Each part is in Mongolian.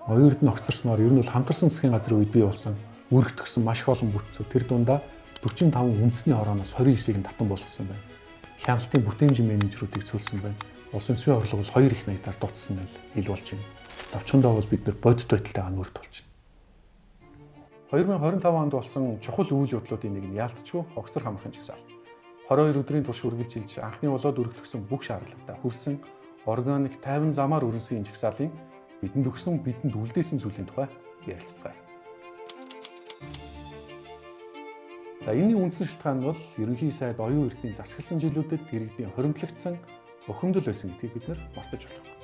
Оюун Эрдэнэ огцорсноор ер нь бол хамтарсан засгийн газрын үед бий болсон өргөтгсөн маш их олон бүтцүүд тэр дундаа 45 үндэсний хорооноос 29-ийг нь татан буулгасан байна. Хяналтын бүтээмжийн менежерүүдийг цөлсөн байна. Улсын төсвийн орлого бол 2 их 80-аар дутсан байл ил болж байна. Товчхондоо бол бид нар бодит байдалтайгаа нүрд болж байна. 2025 онд болсон чухал үйл явдлуудын нэг нь яалтчгүй огцор хамрахын жагсаал. 22 өдрийн турш үргэлжилж анхны болоод өргөтгсөн бүх шаардлагатаа хүрсэн органик 50 замаар өрнөсөн энэ жагсаалын бидэнд өгсөн, бидэнд үлдээсэн зүйлийн тухай ярилцацгаая. За энэний үндсэн шалтгаан нь бол ерөнхий сайд оюун эрдэнийн засагласан жилүүдэд иргэдийн хоримтлагдсан бухимдал байсан гэдгийг бид нар мартаж болохгүй.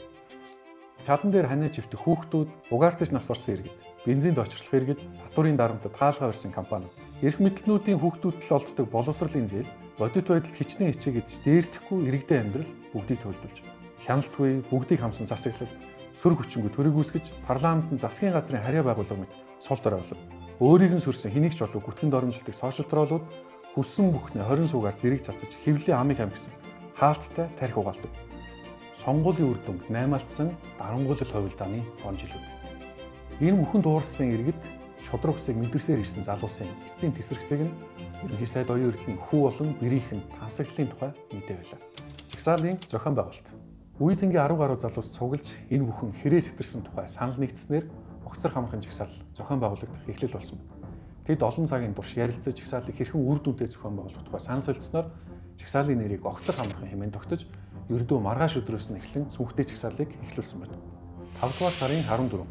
Шалан дээр ханиа чивтэх хүүхдүүд, угаартаж нас барсан иргэд, бензинд очрлох иргэд, татварын дарамтад хаалгаа барьсан компаниуд, эрх мэдэлтнүүдийн хүүхдүүдэд л олддог боловсролын зээл, бодит байдалд хичнээн хичээгээд ч дээрдэхгүй иргэдийн амьдрал бүгдийг төлөвлөж, хяналтгүй бүгдийг хамсан засаглал, сүр хүчингүй төрийг үүсгэж, парламентын засгийн газрын харьяа байгууллага мэт сул дорой болов. Өөрийг нь сөрсөн хэнийг ч болов гүтгэн доромжилдог сошиал троллууд хүссэн бүхний 20 суугаар зэрэг цацаж хэвлэлийн амыг хамгисан хаалттай тарих угаалдаг. Сонгуулийн үр дүнг наймаалтсан дарангуйлал хувилдааны он жилүүд. Энэ бүхэн дуурсан иргэд шудраг усыг мэдэрсээр ирсэн залуусын эцсийн тесрэгцэг нь ерөнхий сайд оюун эрдэнийн хүү болон бэрийнхэн тансаглалын тухай мэдээ байлаа. Жагсаалын зохион байгуулалт. Үе тэнгийн 10 гаруй залуус цуглаж энэ бүхэн хэрээ сэтэрсэн тухай санал нэгдснээр огцор хамрахын жагсаал зохион байгуулагдах эхлэл болсон. Тэд олон цагийн турш ярилцаж жагсаалыг хэрхэн үр дүнтэй зохион байгуулах тухай санал солилцсноор жагсаалын нэрийг огцор хамрахын хэмээн тогтож ердөө маргааш өдрөөс нь эхлэн сүнхтэй жагсаалыг эхлүүлсэн байна. 5 дугаар сарын 14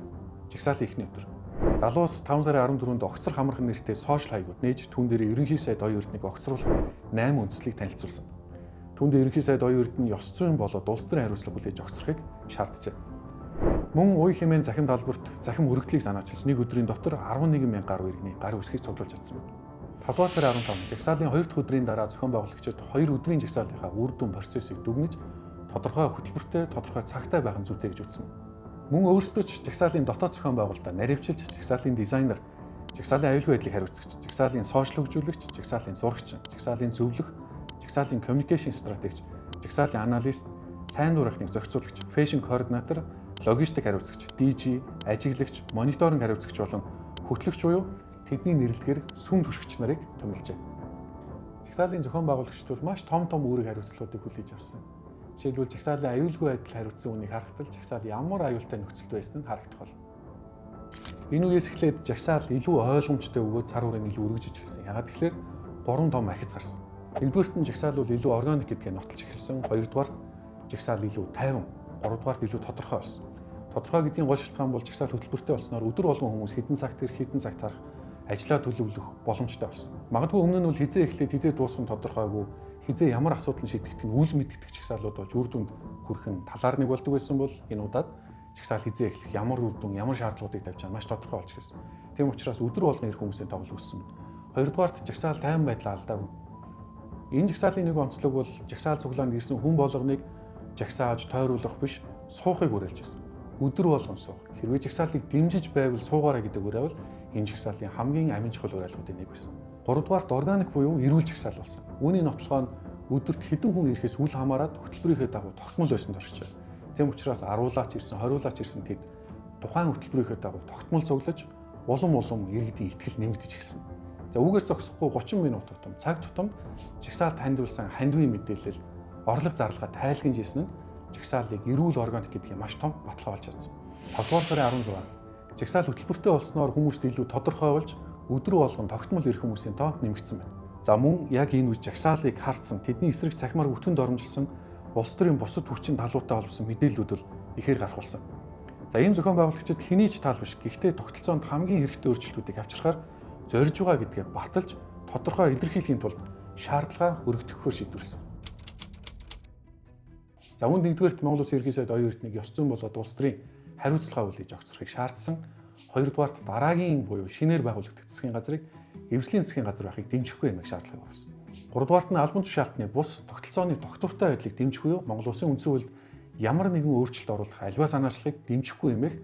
жагсаалын эхний өдөр. Залуус 5 сарын 14-нд огцор хамрах нэртэй сошиал хаягууд нээж түн дээр ерөнхий сайд оюун эрднийг огцруулах 8 үндслийг танилцуулсан. Түүнд ерөнхий сайд оюун эрдэнэ ёс зүйн болоод улс төрийн хариуцлага хүлээж огцрохыг шаарджээ. Мөн уй хэмээн захим талбарт захим өргөдлийг санаачилж нэг өдрийн дотор 11 мянга гаруй иргэний гар үсгийг цуглуулж чадсан байна. 5 дугаар сарын 15 жагсаалын 2 дахь өдрийн дараа зохион байгуулагчид 2 өдрийн жагсаалынхаа үр дүн процессыг дүгнэж тодорхой хөтөлбөртэй, тодорхой цагтай байх нь зүйтэй гэж үзсэн. Мөн өөрсдөө ч жагсаалын дотоод зохион байгуулалтаа наривчилж жагсаалын дизайнер, жагсаалын аюулгүй байдлыг хариуцагч, жагсаалын сошиал хөгжүүлэгч, жагсаалын зурагч, жагсаалын зөвлөх, жагсаалын communication стратегч, жагсаалын аналист, сайн дурынхныг зохицуулагч, fashion координатор, логистик хариуцагч, DJ, ажиглагч, мониторинг хариуцагч болон хөтлөгч буюу тэдний нэрлэгээр сүм түшигч нарыг томилжээ. Жагсаалын зохион байгуулагчид бол маш том том үүрэг хариуцлагуудыг хүлээж авсан. Жишээлбэл жагсаалын аюулгүй байдал хариуцсан үнийг харахад л жагсаал ямар аюултай нөхцөлд байсан нь харагдах болно. Энэ үеэс эхлээд жагсаал илүү ойлгомжтой өгөөд цар хүрээний илүү өргөжиж эхэлсэн. Ягаад гэхээр 3 том ахиц гарсан. Нэгдүгээрт нь жагсаал бол илүү органик гэдгээ нотолж эхэлсэн. Хоёрдугаарт жагсаал илүү тайван, гуравдугаарт илүү тодорхой болсон. Тодорхой гэдгийн гол шалтгаан бол жагсаал хөтөлбөртэй болсноор өдөр болгон хүмүүс хэдэн цагт ирэх, хэдэн цагт харах, ажлаа төлөвлөх боломжтой болсон. Магадгүй өмнө нь бол хизээ эхлээд хизээ дуусах нь тодорхойгүй, хизээ ямар асуудал нь шийдэгдэх нь үл мэдэгдэх жагсаалууд болж үр дүнд хүрэх нь талаар нэг болдог байсан бол энэ удаад жагсаал хизээ эхлэх, ямар үр дүн, ямар шаардлагуудыг тавьж байгаа маш тодорхой болж ирсэн. Тийм учраас өдөр болгон ирэх хүмүүсийн тоглол өссөн. Хоёрдугаарт жагсаал тайван байдлаа алдаагүй. Энэ жагсаалын нэг онцлог бол жагсаал цуглаанд ирсэн хүн болгоныг жагсааж тойруулах биш, суухыг уриалж байсан. Өдөр болгон суух. Хэрвээ жагсаалыг дэмжиж байвал суугаарай гэдэг уриалбал энэ жагсаалын хамгийн амин чухал уриалгуудын нэг байсан. Гуравдугаарт органик буюу эрүүл жагсаал болсон. Үүний нотлохоо нь өдөрт хэдэн хүн ирэхээс үл хамааран хөтөлбөрийнхээ дагуу тогтмол байсан дорчжээ. Тийм учраас 10-уулаач ирсэн, 20-уулаач ирсэн тэд тухайн хөтөлбөрийнхээ дагуу тогтмол цуглаж улам улам иргэдийн итгэл нэмэгдэж эхэлсэн. За үүгээр зогсохгүй 30 минут тутам, цаг тутамд жагсаал таньдуулсан хандвийн мэдээлэл, орлого зарлага тайлгнаж ирсэн нь жагсаалыг эрүүл органик гэдгийг маш том баталгаа болж чадсан. 5 дугаар сарын 16 жагсаал хөтөлбөртэй болсноор хүмүүст илүү тодорхой болж өдөр болгон тогтмол ирэх хүмүүсийн тоо нэмэгдсэн байна. За мөн яг энэ үед жагсаалыг хардсан, тэдний эсрэг цахимаар бүтгэн доромжилсан улс төрийн бусад хүчин талуутай холбосон мэдээллүүд бол ихээр гарах болсон. За ийм зохион байгуулагчид хэний ч тал биш. Гэхдээ тогтолцоонд хамгийн хэрэгтэй өөрчлөлтүүдийг авчрахаар зорж байгаа гэдгээ баталж тодорхой илэрхийлэхийн тулд шаардлага өргөтгөхөөр шийдвэрлэсэн. За үүнд нэгдүгээрт Монгол Улсын ерөнхий сайд оюун эрднийг ёс зүйн болоод улс төрийн хариуцлага хүлээж огцрохыг шаардсан. Хоёрдугаарт дараагийн буюу шинээр байгуулагдах засгийн газрыг эвслийн засгийн газар байхыг дэмжихгүй хэмээх шаардлагыг оруулсан. Гуравдугаарт нь албан тушаалтны бус тогтолцооны тогтвортой байдлыг дэмжих буюу Монгол Улсын үндсэн хуульд ямар нэгэн өөрчлөлт оруулах альва санаачлагыг дэмжихгүй хэмээх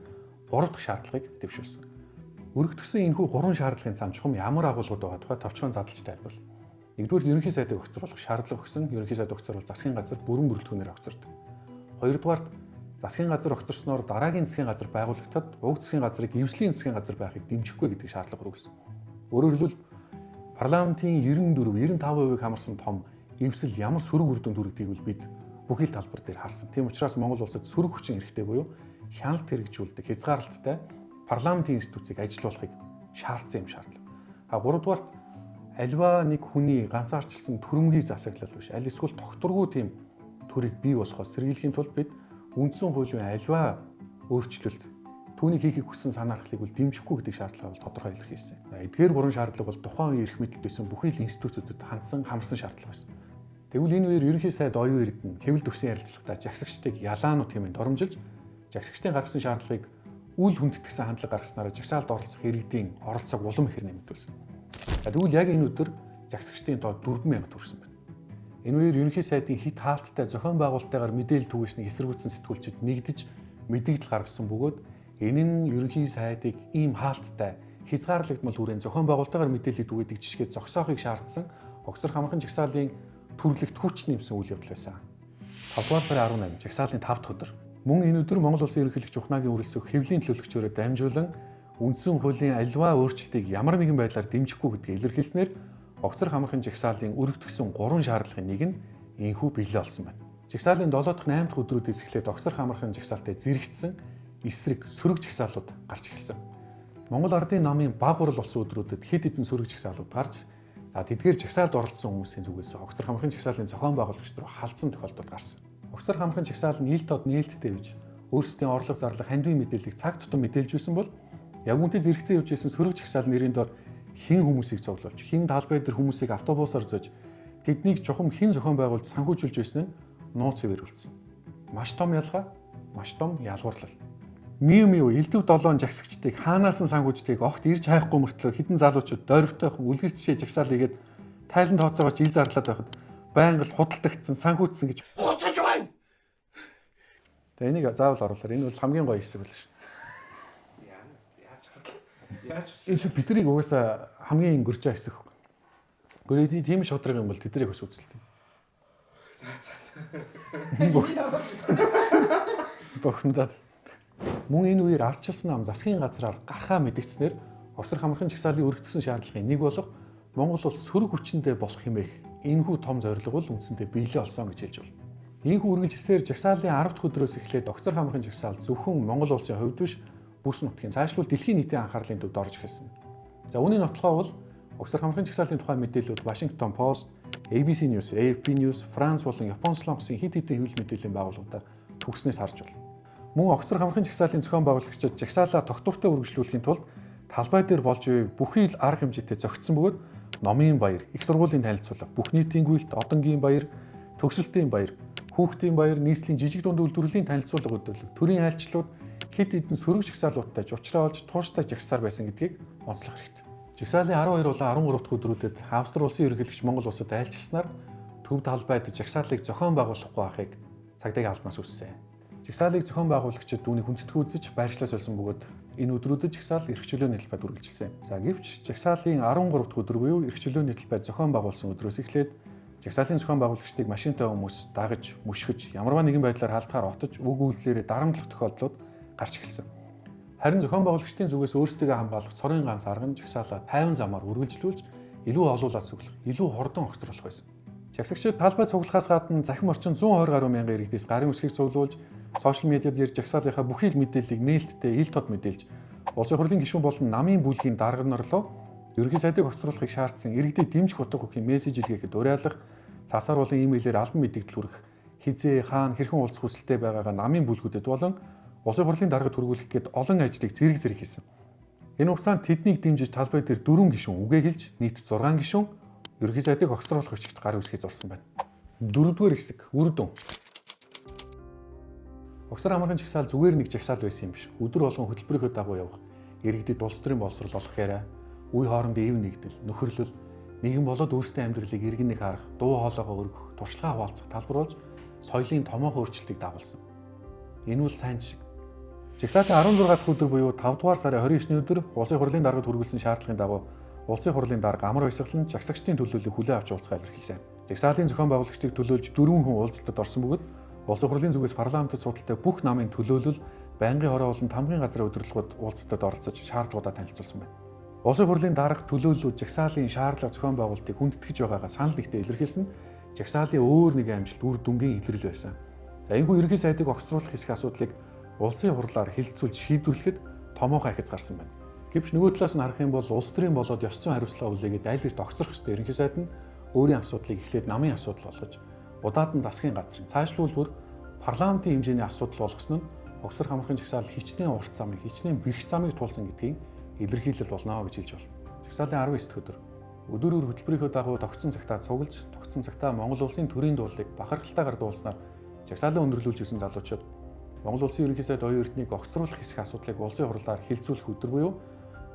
гурав дахь шаардлагыг дэвшүүлсэн. Өргөтгсөн энэхүү гурван шаардлагын цаана чухам ямар агуулгууд байгаа тухай товчхон задлж тайлбарл. Нэгдүгээр ерөнхий сайдыг огцруулах шаардлага өгсөн. Ерөнхий сайд огцорвол засгийн газар бүрэн бүрэлдэхүүнээр огцордог. Хоёрдугаарт Засгийн газар огторсноор дараагийн засгийн газар байгуулагдахад уг засгийн газрыг эвслийн засгийн газар байхыг дэмжихгүй гэдэг шаардлага өргөсөн. Өөрөөр хэлбэл парламентын 94, 95% хамарсан том эвсэл ямар сөрөг үр дүнд хүргэдгийг бол бид бүхий л талбар дээр харсан. Тийм учраас Монгол улсад сөрөг хүчин хэрэгтэй буюу хяналт хэрэгжүүлдэг хязгаарлалттай парламентын институцийг ажилуулахыг шаардсан юм шаардлага. А гуравдугаарт альва нэг хүний ганцаарчилсан төрөмгийн засаглал биш. Аль эсвэл тогтворгүй тийм төрийг бий болохоос сэргийлэхийн тулд бид үндсэн хуулийн альва өөрчлөлт түүнийг хийхийг хүссэн санаархлыг бол дэмжихгүй гэдэг шаардлага бол тодорхой илэрхийлсэн. Эдгээр гурван шаардлага бол тухайн үеийн эрх мэдэлд байсан бүхий л институтүүдэд хандсан хамарсан шаардлага байсан. Тэгвэл энэ үеэр ерөнхий сайд оюун эрдэнэ хэвлэлд өгсөн ярилцлагатаа жагсагчдыг ялаанууд хэмээн доромжилж жагсагчдын гаргасан шаардлагыг үл хүндэтгэсэн хандлага гаргаснараа жагсаалд оролцох иргэдийн оролцоог улам ихээр нэмэгдүүлсэн. Тэгвэл яг энэ өдөр жагсагчдын тоо 4000 хүрсэн байна. Энэ үеэр ерөнхий сайдын хит хаалттай зохион байгуулалттайгаар мэдээлэл түгээснийг эсэргүүцсэн сэтгүүлчид нэгдэж мэдээлэл гаргасан бөгөөд энэ нь ерөнхий сайдыг ийм хаалттай хязгаарлагдмал хүрээнд зохион байгуулалттайгаар мэдээллийг түгээдэг жишгээ зогсоохыг шаардсан огцор хамархан жагсаалын төрлөخت хүч нэмсэн үйл явдал байсан. 5 дугаар сарын 18 жагсаалын 5 дахь өдөр. Мөн энэ өдөр Монгол Улсын ерөнхийлөгч Ухнаагийн үрэлсэх хэвлийн төлөөлөгчөөрөө дамжуулан үндсэн хуулийн альва өөрчлөлтийг ямар нэгэн байдлаар дэмжихгүй гэдгийг илэрхийлснээр огцор хамархан жагсаалын өргөдгсөн 3 шаардлагын нэг нь энэхүү биелээ олсон байна. Жагсаалын 7 дахь 8 дахь өдрүүдээс эхлээд огцор хамархан жагсаалтай зэрэгцсэн эсрэг сөрөг жагсаалууд гарч эхэлсэн. Монгол Ардын намын баг урал болсон өдрүүдэд хэд хэдэн сөрөг жагсаалууд гарч за тэдгээр жагсаалд оролцсон хүмүүсийн зүгээс огцор хамархан жагсаалын зохион байгуулагч руу халдсан тохиолдол гарсан. Огцор хамархан жагсаал нь ил тод нээлттэй явж өөрсдийн орлого зарлах хандивын мэдээллийг цаг тутам мэдээлж байсан бол яг үнтэй зэрэгцэн явж исэн сөрөг жагсаал нэрийн дор хэн хүмүүсийг цуглуулж, хэн талбай дээр хүмүүсийг автобусаар зож, тэднийг чухам хэн зохион байгуулж санхүүжүүлж байсан нь нууц хэвээр үлдсэн. Маш том ялгаа, маш том ялгуурлал. Миу миу элдв долоон жагсагчдыг хаанаас нь санхүүждгийг огт ирж хайхгүй мөртлөө хэдэн залуучууд дөрвтойхон үлгэр жишээ жагсаал хийгээд тайлан тооцоогооч ил зарлаад байхад байнга л худалдагдсан, санхүүжсэн гэж хуцаж байна. Тэгээ энийг заавал оруулаар энэ бол хамгийн гоё хэсэг байл шин. Яаж Энэ шиг бидрийг угаасаа хамгийн гөржээ хэсэг. Гөрөө тийм шудраг юм бол тэднийг бас үзэлтэй. За за. Бохимдаад. Мөн энэ үеэр ардчилсан нам засгийн газраар гарахаа мэдгдснээр Оросор хамархан жагсаалын өргөтгсөн шаардлагын нэг болох Монгол улс сөрөг хүчиндээ болох хэмээх энэхүү том зорилго бол үндсэндээ биелээ олсон гэж хэлж байна. Ийхүү үргэлжилсээр жагсаалын 10 дахь өдрөөс эхлээд огцор хамархан жагсаал зөвхөн Монгол улсын хувьд биш бүс нутгийн цаашлуул дэлхийн нийтийн анхаарлын төвд орж эхэлсэн. За үүний нотлохоо бол огцор хамархан жагсаалын тухай мэдээллүүд Washington Post, ABC News, AFP News, Франц болон Япон солонгосын хэд хэдэн хэвлэл мэдээллийн байгууллагуудаар түгснээс харж байна. Мөн огцор хамархан жагсаалын зохион байгуулагчид жагсаалаа тогтвортой үргэлжлүүлэхийн тулд талбай дээр болж буй бүхий л арга хэмжээтэй зохицсон бөгөөд номын баяр, их сургуулийн танилцуулга, бүх нийтийн гүйлт, одонгийн баяр, төгсөлтийн баяр, хүүхдийн баяр, нийслэлийн жижиг дунд үйлдвэрлэлийн танилцуулга өдөрлөг, төрийн айлчлууд хэд хэдэн сөрөг жагсаалуудтай учраа олж тууштай жагсаар байсан гэдгийг онцлох хэрэгтэй. Жагсаалын 12 болон 13 дахь өдрүүдэд Австри улсын ерөнхийлөгч Монгол улсад айлчилснаар төв талбайд жагсаалыг зохион байгуулахгүй байхыг цагдаагийн албанаас хүссэн. Жагсаалыг зохион байгуулагчид үүнийг хүндэтгэх үзэж байршлаас болсон бөгөөд энэ өдрүүдэд жагсаал эрх чөлөөний талбайд үргэлжилсэн. За гэвч жагсаалын 13 дахь өдөр буюу эрх чөлөөний талбайд зохион байгуулсан өдрөөс эхлээд жагсаалын зохион байгуулагчдыг машинтай хүмүүс дагаж, мөшгөж, ямарваа нэгэн байдлаар халдахаар отож, үг үйлдэлээрээ дарамтлах тохиолдлууд гарч эхэлсэн. Харин зохион байгуулагчдын зүгээс өөрсдийгөө хамгаалах цорын ганц арга нь жагсаалаа 50 замаар үргэлжлүүлж, илүү олуулаад цуглах, илүү хурдан огцруулах байсан. Жагсагчид талбай цуглахаас гадна захим орчин 120 гаруй мянган иргэдээс гарын үсгийг цуглуулж, сошиал медиад ярьж жагсаалынхаа бүхий л мэдээллийг нээлттэй ил тод мэдээлж, улсын хурлын гишүүн болон намын бүлгийн дарга нар руу ерөнхий сайдыг огцруулахыг шаардсан иргэдэд дэмжих утга өгөхийн мессеж илгээхэд уриалгах, цасаар болон имэйлээр албан мэдээлэл хүргэх, хизээ, хаана, хэрхэн уулзах хүсэлтэй байгаагаа намын бүлгүүдэд болон улсын хурлын даргад хүргүүлэх гээд олон ажлыг зэрэг зэрэг хийсэн. Энэ хугацаанд тэднийг дэмжиж талбай дээр 4 гишүүн үгээ хэлж, нийт 6 гишүүн ерөнхий сайдыг огцруулах хүчит гарын үсгийг зурсан байна. Дөрөвдүгээр хэсэг үр дүн. Огцор хамархан жагсаал зүгээр нэг жагсаал байсан юм биш. Өдөр болгон хөтөлбөрийнхөө дагуу явах, иргэдэд улс төрийн боловсрол олох яриа, үе хоорондын эв нэгдэл, нөхөрлөл, нэгэн болоод өөрсдийн амьдралыг иргэн нэг харах, дуу хоолойгоо өргөх, туршлагаа хуваалцах талбар болж соёлын томоохон өөрчлөлтийг дагуулсан. Энэ бол сайн жишг. Жагсаалтын 16 дахь өдөр буюу 5 дугаар сарын 29-ний өдөр улсын хурлын даргад хүргүүлсэн шаардлагын дагуу улсын хурлын дарга Амар Баясгалан жагсагчдын төлөөллийг хүлээн авч уулзгаа илэрхийлсэн. Жагсаалын зохион байгуулагчдыг төлөөлж 4 хүн уулзалтад орсон бөгөөд Улсын хурлын зүгээс парламентод судалтай бүх намын төлөөлөл, байнгын хороо болон тамгын газрын удирдлагууд уулзалтад оролцож шаардлагуудаа танилцуулсан байна. Улсын хурлын дарга төлөөллүүд жагсаалын шаардлага зохион байгуулалтыг хүндэтгэж байгаагаа санал нэгтээ илэрхийлсэн нь жагсаалын өөр нэгэн амжилт, үр дүнгийн илрэл байсан. За энэхүү ерөнхий сайдыг огцруулах хэсэг асуудлыг улсын хурлаар хэлэлцүүлж шийдвэрлэхэд томоохон ахиц гарсан байна. Гэвч нөгөө талаас нь харах юм бол улс төрийн болоод ёс зүйн хариуцлага хүлээгээд аль эрт огцрох ёстой ерөнхий сайд нь өөрийн асуудлыг эхлээд намын асуудал болгож, удаад нь засгийн газрын, цаашлуул бүр парламентын хэмжээний асуудал болгосон нь огцрох амархан жагсаал хичнээн урт замыг, хичнээн бэрх замыг туулсан гэдгийг илэрхийлэл болно гэж хэлж болно. Жагсаалын 19 дахь өдөр өдөр хөтөлбөрийнхөө дагуу тогтсон цагтаа цуглаж, тогтсон цагтаа Монгол улсын төрийн дуулыг бахархалтайгаар дуулснаар жагсаалаа өндөрлүүлж ирсэн залуучууд Монгол улсын ерөнхий сайд оюун эрднийг огцруулах хэсэг асуудлыг улсын хурлаар хэлэлцүүлэх өдөр буюу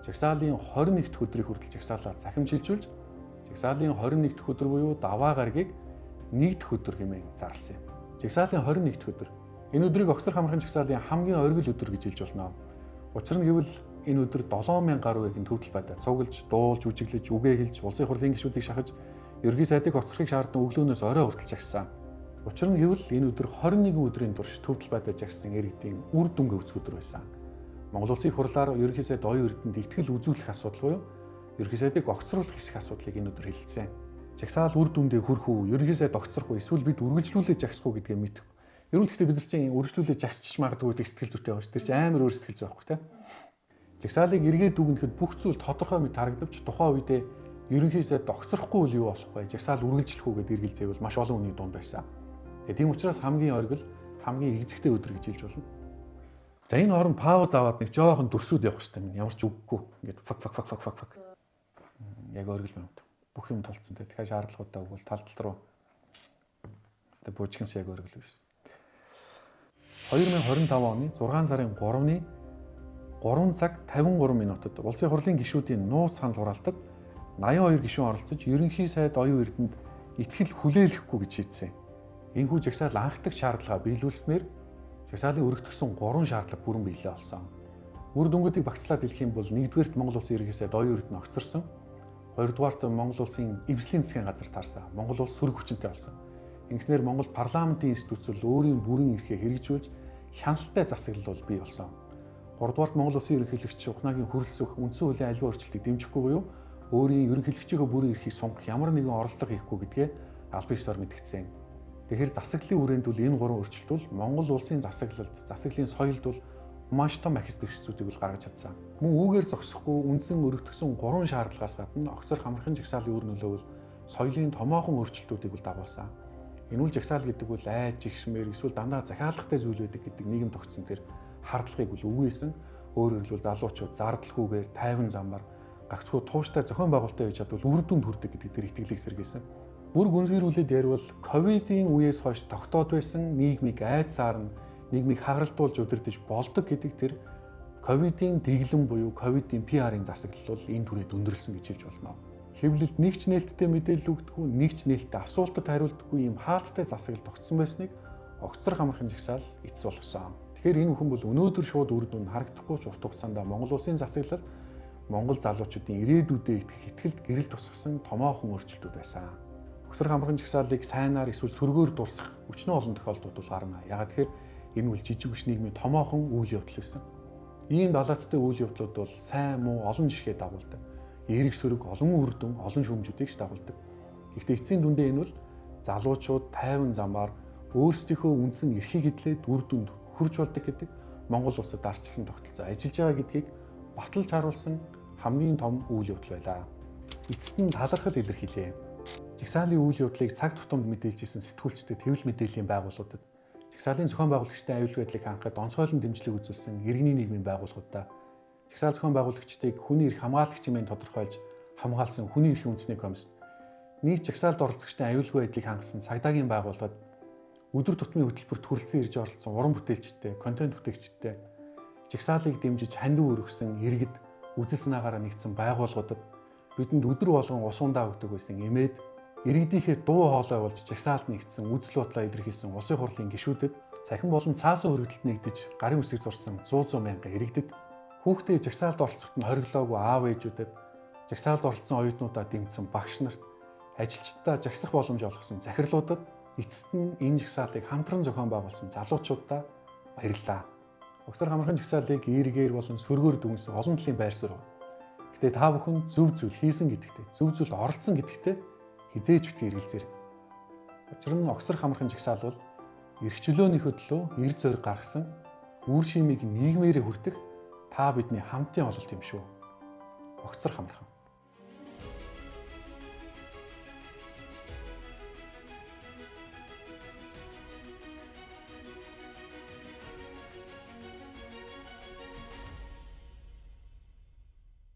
жагсаалын 21 дахь өдрийг хүртэл жагсаалаа захим шилжүүлж, жагсаалын 21 дахь өдөр буюу даваа гарагийг 1 дахь өдөр хэмээн зарласан юм. Жагсаалын 21 дахь өдөр. Энэ өдрийг огцрох амархан жагсаалын хамгийн оргил өдөр гэж хэлж болно. Учир нь гэвэл энэ өдөр 7000 гаруй иргэн төв талбайдаа цуглаж, дуулж, үжиглэж, үгээ хэлж, улсын хурлын гишүүдийг шахаж, ерөнхий сайдыг огцрохыг шаардсан өглөөнөөс орой хүртэл жагссан. Учир нь гэвэл энэ өдөр 21 өдрийн турш төв талбайдаа жагссан иргэдийн үр дүнгээ үзэх өдөр байсан. Монгол улсын их хурлаар ерөнхий сайд оюун эрдэнэт итгэл үзүүлэх асуудал буюу ерөнхий сайдыг огцруулах хэсэг асуудлыг энэ өдөр хэлэлцсэн. Жагсаал үр дүндээ хүрэх үү, ерөнхий сайд огцрох уу, эсвэл бид үргэлжлүүлээ жагсах уу гэдгээ мэдэх. Ер нь гэхдээ бид нар чинь үргэлжлүүлээ жагсчих магадгүй гэдэг сэтгэл зүйтэй байгаа шүү. Тэр чинь амар өөр сэтгэл зүй байхгүй те. Жагсаалыг эргээд дүгнэхэд бүх зүйл тодорхой мэт харагдавч тухайн үедээ ерөнхий сайд огцрохгүй үл юу болох вэ? Жагсаал үргэлжлэх үү гэдэг эргэл зэвэл маш олон хүний дунд байсан. Тэгээ тийм учраас хамгийн оргил, хамгийн эгзэгтэй өдөр гэж хэлж болно. За энэ хооронд пауз аваад нэг жоохон дүрсүүд явах хэрэгтэй юм. Ямар ч үггүй. Ингээд фак фак фак фак фак фак. Яг оргил минут. Бүх юм тулцсан те. Тэгэхээр шаардлагуудаа өгвөл тал тал руу. Гэтэ бужигнс яг оргил биш. 2025 оны 6 сарын 3-ны 3 цаг 53 минутад Улсын хурлын гишүүдийн нууц санал хураалтад 82 гишүүн оролцож ерөнхий сайд оюун эрдэнэт итгэл хүлээлгэхгүй гэж шийдсэн. Энэхүү жагсаал анхдах шаардлага биелүүлснээр жагсаалын өргөтгсөн 3 шаардлага бүрэн биелээ болсон. Үр дүнгуудыг багцлаад хэлэх юм бол нэгдүгээрт Монгол улсын ерөнхий сайд оюун эрдэнэ огцорсон. Хоёрдугаарт Монгол улсын эвслийн засгийн газар таарсан. Монгол улс сөрөг хүчинтэй болсон. Ингэснээр Монгол парламентын институцэл өөрийн бүрэн эрхээ хэрэгжүүлж хяналттай засаглал бол бий болсон. Гуравдугаарт Монгол улсын ерөнхийлөгч Ухнаагийн хүрэлсэх үндсэн хуулийн аливаа өөрчлөлтийг дэмжихгүй буюу өөрийн ерөнхийлөгчийнхөө бүрэн эрхийг сунгах ямар нэгэн оролдлого хийхгүй гэдгээ албан ёсоор мэдгдсэн. Тэгэхээр засаглалын хүрээнд бол энэ гурван өөрчлөлт бол Монгол улсын засаглалд, засаглалын соёлд бол маш том ахиц дэвшцүүдийг бол гаргаж чадсан. Мөн үүгээр зогсохгүй үндсэн өргөтгсөн гурван шаардлагаас гадна огцорх амархан жагсаалын үр нөлөө бол соёлын томоохон өөрчлөлтүүдийг бол дагуулсан. Энэ үл жагсаал гэдэг бол айж жигшмээр эсвэл дандаа захиалгатай зүйл байдаг гэдэг нийгэм тогтсон тэр хардлагыг бол үгүйсэн. Өөрөөр хэлбэл залуучууд зардалгүйгээр тайван замаар гагцхүү тууштай зохион байгуулалттай байж чадвал үр дүнд хүрдэг гэдэг тэр итгэлийг сэргээсэн. Бүр гүнзгийрүүлээд яривал ковидын үеэс хойш тогтоод байсан нийгмийг айд саарна, нийгмийг хагаралтуулж удирдах болдог гэдэг тэр ковидын дэглэм буюу ковидын PR-ын засаглал бол энэ түрээд өндөрлсөн гэж хэлж болно. Хэвлэлд нэг ч нээлттэй мэдээлэл өгдөггүй, нэг ч нээлттэй асуултад хариулдаггүй ийм хаалттай засаглал тогтсон байсныг огцрох амархан жагсаал эцэс болгосон. Тэгэхээр энэ бүхэн бол өнөөдөр шууд үр дүн харагдахгүй ч урт хугацаанд Монгол улсын засаглал Монгол залуучуудын ирээдүйдээ итгэх итгэлд гэрэл тусгасан томоохон өөрчлөлтүүд байсан. Огцрох амархан жагсаалыг сайнаар эсвэл сөргөөр дурсах өчнөө олон тохиолдлууд бол гарна. Ягаад тэгэхээр энэ бол жижиг биш нийгмийн томоохон үйл явдал байсан. Ийм далаацтай үйл явдлууд бол сайн муу олон жишгээ дагуулдаг. Эерэг сөрөг олон үр дүн, олон шүүмжүүдийг ч дагуулдаг. Гэхдээ эцсийн дүндээ энэ бол залуучууд тайван замаар өөрсдийнхөө үндсэн эрхийг эдлээд үр дүнд хүрч болдог гэдэг Монгол улсад арчилсан тогтолцоо ажиллаж байгаа гэдгийг баталж харуулсан хамгийн том үйл явдал байлаа. Эцэст нь талархал илэрхийлээ. Жагсаалын үйл явдлыг цаг тутамд мэдээлж исэн сэтгүүлчдэд, хэвлэл мэдээллийн байгууллагуудад, жагсаалын зохион байгуулагчдын аюулгүй байдлыг хангахад онцгойлон дэмжлэг үзүүлсэн иргэний нийгмийн байгууллагуудаа, жагсаал зохион байгуулагчдыг хүний эрх хамгаалагч хэмээн тодорхойлж хамгаалсан хүний эрхийн үндэсний комисс, нийт жагсаалд оролцогчдын аюулгүй байдлыг хангасан цагдаагийн байгууллагад, өдөр тутмын хөтөлбөрт хүрэлцэн ирж оролцсон уран бүтээлчтэй, контент бүтээгчтэй, жагсаалыг дэмжиж хандив өргөсөн иргэд, үзэл санаагаараа нэгдсэн байгууллагуудад, бидэнд өдөр болгон ус ундаа өгдөг байсан эмээд, иргэдийнхээ дуу хоолой болж жагсаалд нэгдсэн үзэл бодлоо илэрхийлсэн улсын хурлын гишүүдэд, цахим болон цаасан өргөдөлд нэгдэж гарын үсэг зурсан 100 мянган иргэдэд, хүүхдээ жагсаалд оролцоход нь хориглоогүй аав ээжүүдэд, жагсаалд оролцсон оюутнуудаа дэмжсэн багш нарт, ажилчдаа жагсах боломж олгосон захирлуудад, Эцэст нь энэ жагсаалыг хамтран зохион байгуулсан залуучуудаа баярлалаа. Угсрах амархан жагсаалыг эергээр болон сөргөөр дүгнсэн олон талын байр суурь. Гэхдээ та бүхэн зөв зүйл хийсэн гэдэгтээ, зөв зүйлд оролцсон гэдэгтээ хэзээ ч битгий эргэлзээрэй. Учир нь огцрох амархан жагсаал бол эрх чөлөөнийхөө төлөө эр зориг гаргасан үр шимийг нийгмээрээ хүртэх та бидний хамтын ололт юм шүү. Огцрох амархан.